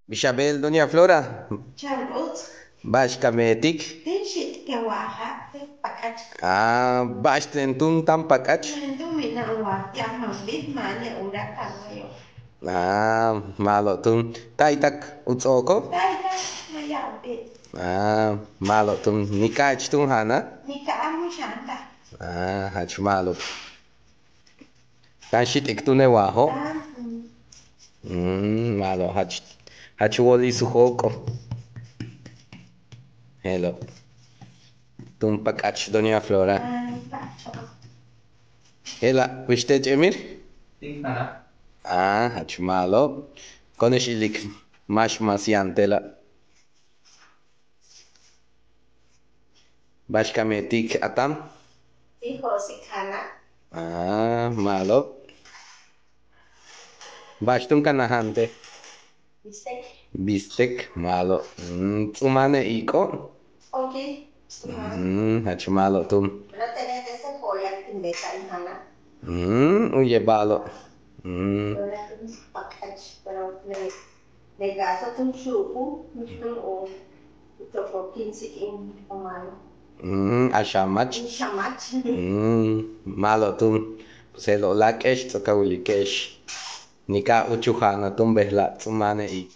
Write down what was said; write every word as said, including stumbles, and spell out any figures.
Bix a beel, doña Flora? Chan uts. Ba'ax ka meetik? Tin xi'tik a waaja', tin pak'ach. Ah, ba'ax ten tun táan pak'ach? Ten tun mina' wa ti a mambit, ma'an le ura ka wayo'. Ah, ma'alob tun. Ta'aytak u ts'o'oko'? Ta'aytak, ma' ya'ab bit. Ah, ma'alob tun. Nika'ach tun jaana'? Nika'aj mu xanta. Ah, jach ma'alob. Táan xi'tik tun le waajo'? Mm, ma'alob, jach, jach wóolis u jóok'ol. Je'elo'. Tun pak'ach, doña Flora. Je'ela', bix te ch'emil? Ah, jach ma'alob. Ko'one'ex ilik máax mas yaan te'ela'. Ba'ax ka meetik a táan? Ti jo'osik jaana'. Ah, ma'alob. Ba'ax tun ka najante'? Bistec. Bistec, ma'alob. Mm, ts'uma'an le iik'o'? Ok, ts'uma'an. Mm, jach ma'alob tun. Pero tene' este jo'olak tin beeta'al jaana'. Mm, u yeba'alo'. Mm. Pero tun pak'ach, pero le Le gaso tun xu'upul, tun u, u chopol quince k'iin u ma'alob. Mm, a xamach. U xamach. Mm, ma'alob tun. Pues je'elo', láak'e'ex ts'o'ok a wilike'ex. Nika'aj úuch u jaana' tun bejla'a ts'uma'an le iik'o'.